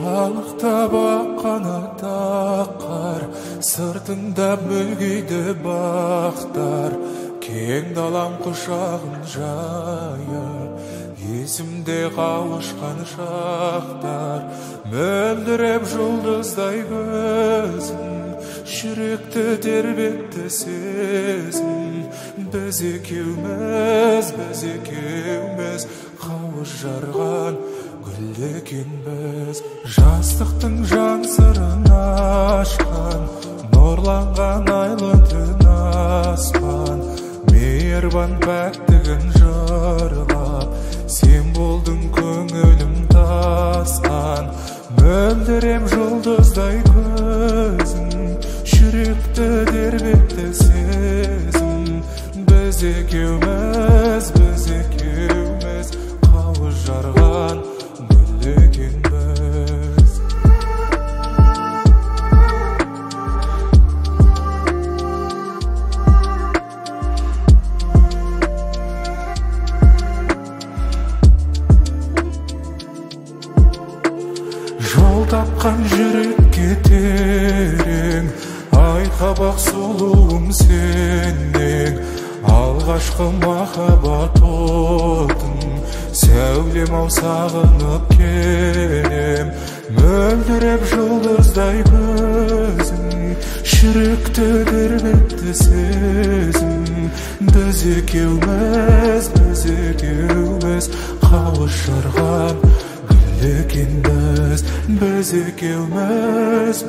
Қалықтап аққанат қар, сыртында мүлгиді бақтар. Кең далам құшағын жайып, есімде қауышқан шақтар. Мөлдіреп жұлдыздай көзің, жүректі тербетті сезім. Біз екеуміз, біз екеуміз қауыз жарған гүл екенбіз. Жастықтың жан сырын ашқан, нұрланған айлы түн аспан. Мейірбан пәктігін жырлап, сен болдың көңілім тасқан. Мөлдірем жұлдыздай көзің, жүректі тербетті сезім. Біз екеуміз, біз екеуміз қауыз жарған гүл екенбіз. Жол тапқан жүрекке терең, ай қабақ сұлуым сенен. Алғашқы махаббат отын, сәулем ау сағынып келем. Мөлдіреп жұлдыздай көзің, жүректі тербетті сезім. Біз екеуміз, біз екеуміз қауыз жарған гүл екенбіз. Біз екеуміз.